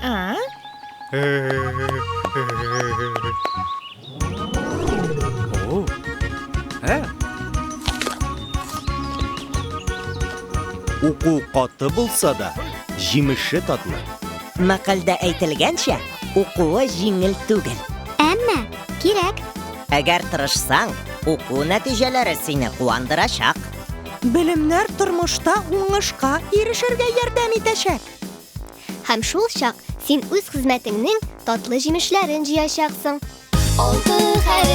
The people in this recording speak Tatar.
А? О. Ә? Уку каты булса да, җимеше татлы. Мәкальдә әйтелгәнчә, укуы җиңел түгел. Әмма кирәк. Әгәр тырышсаң, уку нәтиҗәләре сине куандырачак. Белемнәр тормышта уңышка ирешергә ярдәм итәчәк. Һәм шул чак син үз хезмәтеңнең татлы җимешләрен җыячаксың. Алты хәреф.